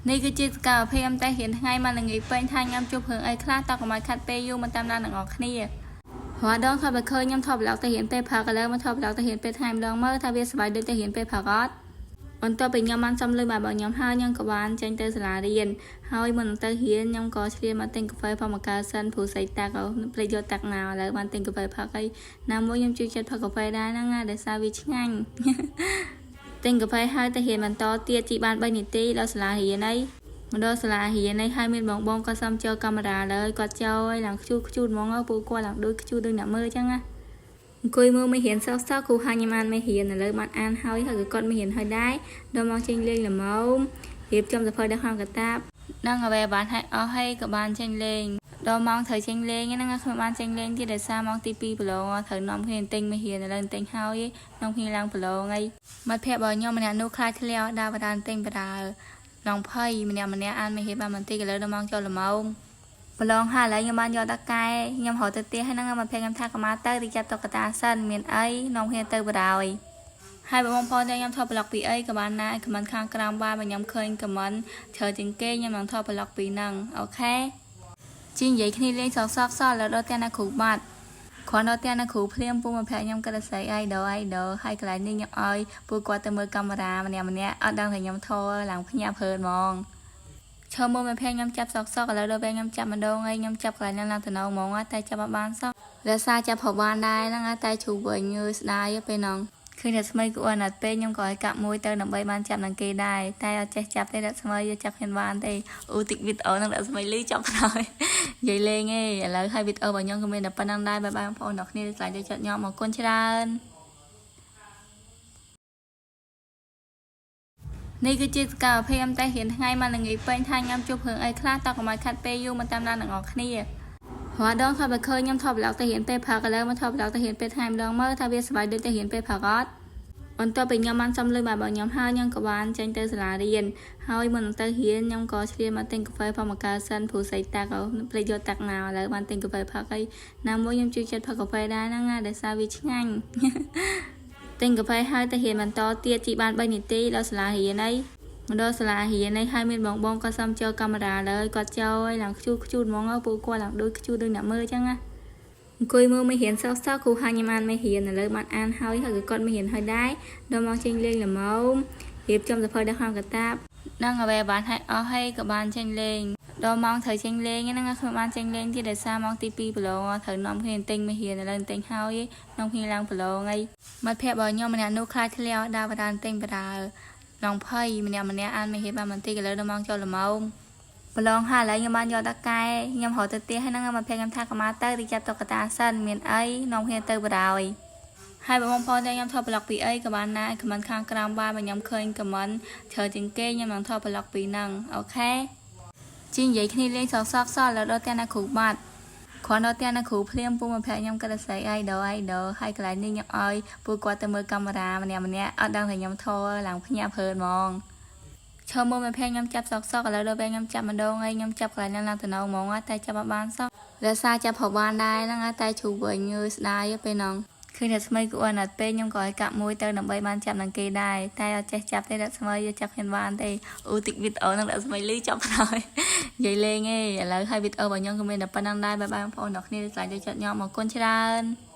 នេះគឺជាសកម្មភាពតែរៀនថ្ងៃមកល្ងាចពេញថាញ៉ាំជួបរឿងអីខ្លះតោះកុំឲ្យខាត់ពេលយូរមកតាមដានទាំងអស់គ្នារាល់ដងថតបើឃើញខ្ញុំថត vlog ទៅរៀនពេលព្រឹកឥឡូវមកថត vlog ទៅរៀនពេលថ្ងៃម្ដងមើលថាវាសប្បាយដូចទៅរៀនពេលព្រឹកអត់បន្ទាប់ពីខ្ញុំបានសុំលុយបាទរបស់ខ្ញុំហើយខ្ញុំក៏បានចេញទៅសាលារៀនហើយមុននឹងទៅរៀនខ្ញុំក៏ឆ្លៀតមកទិញកាហ្វេផងមកកើសិនព្រោះស្អីតាក់ភ្លេចយកតាក់មកឥឡូវបានទិញកាហ្វេផឹកហើយណាមួយខ្ញុំជួយចិត្តផឹកកាហ្វេដែរហ្នឹងណាដោយសារវាឆ្ងាញ់ ទិញកាហ្វេហើយទៅរៀនបន្តទៀតជីបាន3នាទីដល់សាលារៀនហើយមកដល់សាលារៀនហើយហើយមានបងបងគាត់សុំចូលកាមេរ៉ាលើគាត់ចូលហើយឡើងខ្ជូតខ្ជូតហ្មងពួកគាត់ឡើងដូចខ្ជូតដូចអ្នកមើលអញ្ចឹងណាអង្គុយមើលមេរៀនសោកសោកគ្រូហាញ៉ាំអានមេរៀនឥឡូវបានអានហើយហើយក៏គាត់មេរៀនហើយដែរដល់មកចេញលេងល្មមរៀបចំសភៅដល់ក្នុងកតាបនឹងអ្វីបានហើយអស់ហើយក៏បានចេញលេងដល់ម៉ោងត្រូវចេញលេងហ្នឹងខ្ញុំបានចេញលេងទៀតដោយសារម៉ោងទី2ប្រឡងត្រូវនាំគ្នាទិញមេរៀនឥឡូវទិញហើយនាំគ្នាឡើងប្រឡងហើយមិត្តភក្តិរបស់ខ្ញុំម្នាក់នោះខ្លាចធ្លាក់ដើរបដានទិញបដាឡងភ័យម្នាក់ម្នាក់អានមេរៀនបានបន្តិចឥឡូវដល់ម៉ោងចូលល្មមប្រឡងហើយឥឡូវខ្ញុំបានយកដាក់កែខ្ញុំរត់ទៅផ្ទះហើយហ្នឹងមិត្តភក្តិខ្ញុំថាកុំមកទៅទៅចាប់តុក្កតាសិនមានអីនាំគ្នាទៅបដាយហើយបងប្អូនដែលខ្ញុំថត vlog ពីអីក៏បានដែរ comment ខាងក្រោមបានបើខ្ញុំឃើញ comment ច្រើនជាងគេខ្ញុំនឹងថត vlog ពីហ្នឹង OK ជីនិយាយគ្នាលេងសោកសោកសល់ដល់ផ្ទះណាគ្រូបាត់គ្រាន់ដល់ផ្ទះណាគ្រូភ្លាមពូមកប្រាប់ខ្ញុំគាត់ទៅស្រីអីដល់អីដល់ហើយកន្លែងនេះខ្ញុំឲ្យពួកគាត់ទៅមើលកាមេរ៉ាម្នាក់ម្នាក់អត់ដឹងថាខ្ញុំថតឡើងភ្ញាក់ភ្លើនហ្មងឈើមើលមកភ័យខ្ញុំចាប់សក់សក់ឥឡូវដល់ពេលខ្ញុំចាប់ម្ដងហើយខ្ញុំចាប់កន្លែងហ្នឹងឡើងតំណងហ្មងតែចាប់អត់បានសោះរសារចាប់ប្របានដែរហ្នឹងតែជ្រូវិញងើស្ដាយពេលហ្នឹងឃើញតែស្មីគួរអាណិតពេកខ្ញុំក៏ឲ្យកាប់មួយទៅដើម្បីបានចាប់នឹងគេដែរតែអត់ចេះចាប់ទេដាក់ស្មីចាប់ហ៊ានបានទេអូតិចវីដេអូហ្នឹងដាក់ស្មីលឺចាប់ហើយនិយាយលេងឯងឥឡូវហើយវីដេអូរបស់ខ្ញុំក៏មានតែប៉ុណ្្នឹងដែរបាយបាយបងប្អូនអ្នកគ្នាឆ្លាញ់ចូលចិត្តខ្ញុំអរគុណច្រើននេះគឺជាសកម្មភាពតែរៀនថ្ងៃមកល្ងាចពេញថាញ៉ាំជួបរឿងអីខ្លះតោះកុំឲ្យខាត់ពេលយូរមកតាមដានទាំងអស់គ្នារាល់ដងថតបើឃើញខ្ញុំថត vlog ទៅរៀនពេលព្រឹកឥឡូវមកថត vlog ទៅរៀនពេលថ្ងៃម្ដងមើលថាវាសប្បាយដូចទៅរៀនពេលព្រឹកអត់បន្ទាប់ពីខ្ញុំបានសុំលុយបាទរបស់ខ្ញុំហើយខ្ញុំក៏បានចេញទៅសាលារៀនហើយមុននឹងទៅរៀនខ្ញុំក៏ឆ្លៀតមកទិញកាហ្វេផងមកកើសិនព្រោះស្អីតាក់ភ្លេចយកតាក់មកឥឡូវបានទិញកាហ្វេផឹកហើយណាមួយខ្ញុំជួយចិត្តផឹកកាហ្វេដែរហ្នឹងណាដោយសារវាឆ្ងាញ់ទិញកាហ្វេហើយទៅរៀនបន្តទៀតជីបាន3នាទីដល់សាលារៀនហើយមកដល់សាលារៀនហើយហើយមានបងបងគាត់សុំចូលកាមេរ៉ាលើគាត់ចូលហើយឡើងខ្ជូតខ្ជូតហ្មងពួកគាត់ឡើងដូចខ្ជូតដូចអ្នកមើលអញ្ចឹងណាអង្គុយមើលមេរៀនសោកសោកគ្រូហាញ៉ាំអានមេរៀនឥឡូវបានអានហើយហើយក៏គាត់មេរៀនហើយដែរដល់មកចេញលេងល្មមរៀបចំសភៅដល់ក្នុងកតាបនឹងអ្វីបានហើយអស់ហើយក៏បានចេញលេងដល់ម៉ោងត្រូវចេញលេងហ្នឹងខ្ញុំបានចេញលេងទៀតដោយសារម៉ោងទី2ប្រឡងត្រូវនាំគ្នាទិញមេរៀនឥឡូវទិញហើយនាំគ្នាឡើងប្រឡងហើយមិត្តភក្តិរបស់ខ្ញុំម្នាក់នោះខ្លាចធ្លាក់ដើរបដានទិញបដាឡងភ័យម្នាក់ម្នាក់អានមេរៀនបានបន្តិចឥឡូវដល់ម៉ោងចូលល្មមប្រឡងហើយឥឡូវខ្ញុំបានយកដាក់កែខ្ញុំរត់ទៅផ្ទះហើយហ្នឹងមិត្តភក្តិខ្ញុំថាកុំមកទៅទៅចាប់តុក្កតាសិនមានអីនាំគ្នាទៅបដាយហើយបងប្អូនដែលខ្ញុំថត vlog ពីអីក៏បានដែរ comment ខាងក្រោមបានបើខ្ញុំឃើញ comment ច្រើនជាងគេខ្ញុំនឹងថត vlog ពីហ្នឹង OK ជីនិយាយគ្នាលេងសោកសោកសល់ដល់ផ្ទះណាគ្រូបាត់គ្រាន់ដល់ផ្ទះណាគ្រូភ្លាមពូមកប្រាប់ខ្ញុំគាត់ទៅស្រីអីដល់អីដល់ហើយកន្លែងនេះខ្ញុំឲ្យពួកគាត់ទៅមើលកាមេរ៉ាម្នាក់ម្នាក់អត់ដឹងថាខ្ញុំថតឡើងភ្ញាក់ភ្លើនហ្មងឈើមើលមកភ័យខ្ញុំចាប់សក់សក់ឥឡូវដល់ពេលខ្ញុំចាប់ម្ដងហើយខ្ញុំចាប់កន្លែងហ្នឹងឡើងតំណងហ្មងតែចាប់អត់បានសោះរសារចាប់ប្របានដែរហ្នឹងតែជ្រូវិញងើស្ដាយពេលហ្នឹងឃើញតែស្មីគួរអាណិតពេកខ្ញុំក៏ឲ្យកាប់មួយទៅដើម្បីបានចាប់នឹងគេដែរតែអត់ចេះចាប់ទេដាក់ស្មីចាប់ហ៊ានបានទេអូតិចវីដេអូហ្នឹងដាក់ស្មីលឺចាប់ហើយនិយាយលេងឯងឥឡូវហើយវីដេអូរបស់ខ្ញុំក៏មានតែប៉ុណ្្នឹងដែរបាយបាយបងប្អូនអ្នកគ្នាឆ្លាញ់ចូលចិត្តខ្ញុំអរគុណច្រើន។